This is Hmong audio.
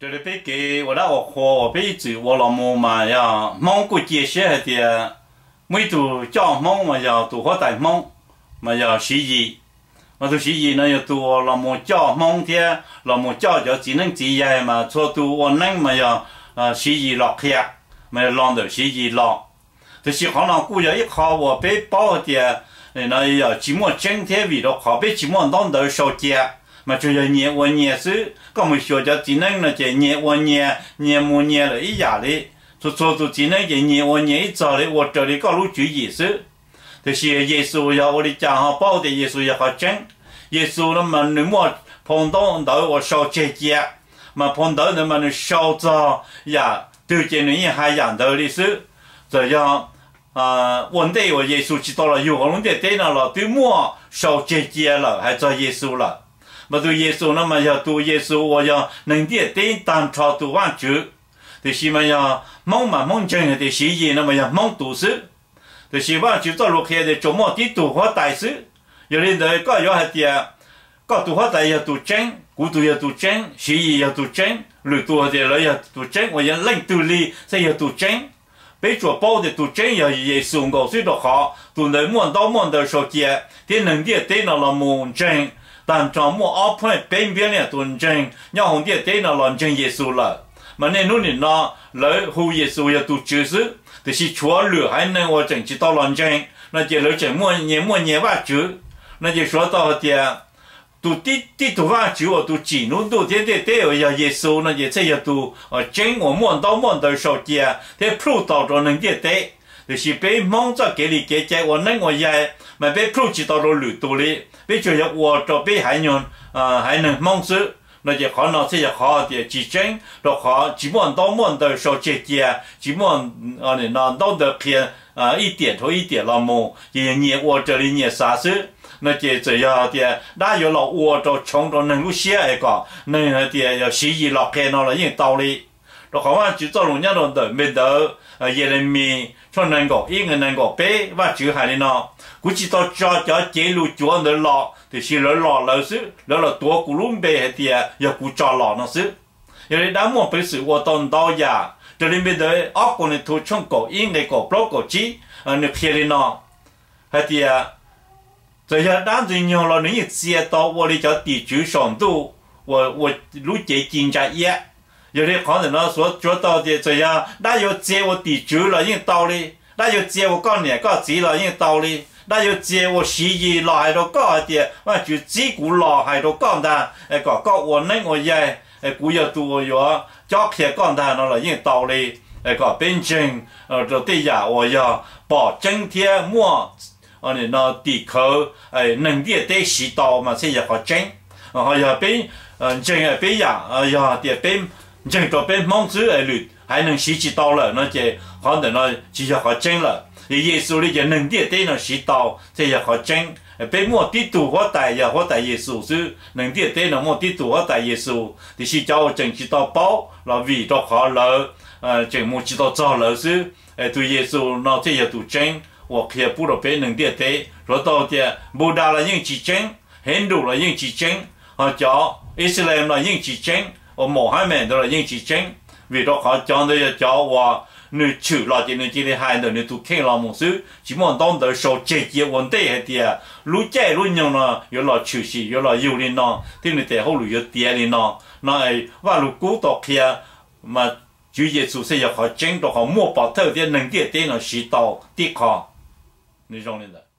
Raws li peb kev ua dab ua qhua uas peb ib txwm ua los mus mas yog Hmoob kuj cia siab hais tias muaj ib tug coj Hmoob mas yog tus huab tais Hmoob mas yog Siv Yis. Mas tus Siv Yis no yog tus uas los mus coj Hmoob thiab los mus coj cov txiv neeb txiv yaig mas txhua tus ua neeb mas yog Siv Yis los qhia, mas yog los ntawm Siv Yis los. Tiam sis qhov no kuj yog ib qho uas peb paub hais tias no yog tsis muaj tseeb thiab vim rau qhov peb tsis muaj ntaub ntawv sau cia, mas tsuas yog nyias ua nyias xwb. Koj mus xyuas cov txiv neeb no ces nyias ua nyias, nyias mus nyias lawm ib yam li. Txhua txhua tus txiv neeb ces nyias ua nyias ib txog li, ua raws li koj lub tswv yim xwb. Tiam sis Yexus yog ua li cas ho paub tias Yexus yog qhov tseeb? Yexus no mas nws muaj phau ntaub ntawv uas sau tseg cia, mas phau ntawv ntawd mas nws sau txog yam twg ces nws yeej hais yam ntawd li xwb. Txawm yog ua ntej uas Yexus tsis tau los yug hauv lub ntiaj teb no los twb muaj sau tseg cia lawm hais txog Yexus lawm. Mas tus Yexus no mas yog tus Yexus uas yog neeg ntiaj teb tag nrho tus Vajtswv. Tiam sis mas yog Hmoob mas Hmoob ntseeg hais tias Siv Yis no mas yog Hmoob tus xwb. Tiam sis Vajtswv txoj lus qhia tias tsuas muaj tib tug huab tais xwb. Yog li ntawd koj yuav hais tias koj tus huab tais yog tus tseeb, kuv tus yog tus tseeb, Siv Yis yog tus tseeb, lwm tus hais tias lawv yog tus tseeb, uas yog leej twg li thiaj yog tus tseeb? Peb tsuas paub tias tus tseeb yog Yexus nkaus xwb, rau qhov tus ntawd muaj ntaub muaj ntawv sau cia, thiab neeg ntiaj teb no los mus ntseeg tag nrho muaj ob phav peb npiab leej tus ntseeg nyob hauv ntiaj teb no los ntseeg Yexus lawm. Mas niaj hnub nim no lawv hu Yexus yog tus Tswv xwb, tiam sis tshuav lwm haiv neeg uas tseem tsis tau los ntseeg no ces lawv tseem muaj nyias muaj nyias vaj tswv. No ces suav tau hais tias tus tib tug Vajtswv uas tus tsim lub ntuj thiab ntiaj teb uas yog Yexus no ces thiaj yog tus tseeb uas muaj ntaub muaj ntawv sau cia thiab plhuj tau rau neeg ntiaj teb. Tiam sis peb Hmoob txoj kev li kev cai ua neeb ua yaig mas peb plhuj tsis tau rau lwm tus li, peb tsuas yog ua rau peb haiv neeg Hmoob xwb. No ces qhov no thiaj yog qhov tias tsis tseeb, rau qhov tsis muaj ntaub muaj ntawv sau tseg cia, tsis muaj ntaub ntawv qhia ib tiam dhau ib tiam los mus, ces yog nyias ua raws li nyias xav xwb. No ces txawm yog tias dab yuav los ua rau tshoov rau neeg lub siab es kom neeg hais tias yog Siv Yis los qhia no los yeej tau li. Rau qhov Vajtswv txoj lus nyob rau ntawm npe ntawv Yelemis tshooj nees nkaum ib nqe nees nkaum peb, Vajtswv hais li no: Kuv tsis tau tso cov cev lus cuav ntawd los, tiam sis lawv los lawv xwb, lawv los tuav kuv lub npe hais tias yog kuv tso los no xwb. Yog li dab muaj peev xwm ua tau ntau yam, raws li npe ntawv ob Kauleethaus tshooj kaum ib nqe kaum plaub kaum tsib, nws qhia li no hais tias txawm yog dab ntxwg nyoog los nws yeej txia tau ua li cov tim tswv saum ntuj uas ua lub cev ci ntsa iab. Yog li qhov ntawm no suav tau tias txawm yog dab yuav txia ua tim tswv los yeej tau li, dab yuav txia ua koj niam koj txiv los yeej tau li, dab yuav txia ua Siv Yis los hais rau koj hais tias Vajtswv txib kuv los hais rau koj ntag, kom koj ua neeb ua yaig, kuv yog tus uas yuav cob qhia koj ntag no los yeej tau li. Kom peb ntseeg rau tej yam uas yog pom tseeb thiab muaj tim khawv neeg ntiaj teb siv tau mas thiaj yog qhov tseeb. Ho yog peb ntseeg peb yam, yog tias peb ntseeg rau peb Hmoob xwb, lwm haiv neeg siv tsis tau lawm no ces qhov ntawm no tsis yog qhov tseeb lawm. Yog Yexus li ces neeg ntiaj teb no siv tau thiaj yog qhov tseeb. Peb muaj tib tug huab tais yog huab tais Yexus xwb, neeg ntiaj teb no muaj tib tug huab tais Yexus, tiam sis cov uas tseem tsis tau paub los vim rau qhov lawv tseem mus tsis tau txog lawv xwb. Tus Yexus no thiaj yog tus tseeb uas qhia pub rau peb neeg ntiaj teb. Suav tau tias Npuda los yeej tsis tseeb, Hindu los yeej tsis tseeb, ho cov Islam los yeej tsis tseeb, uas Mohammed ntawd los yeej tsis tseeb, vim rau qhov cov ntawd yog cov uas nws tshwm los ces nws cia li hais ntawm nws tus kheej los mus xwb, tsis muaj ntaub ntawv sau tseg cia ua ntej hais tias lub caij lub nyoog no yuav los tshwm sim, yuav los yug li no thiab nws tes hauj lwm yuav tiav li no. No Vaj Lug Kub tau qhia mas Tswv Yexus thiaj yog qhov tseeb rau qhov muaj pov thawj thiab neeg ntiaj teb no siv tau tib qho. Nws zoo li ntawd.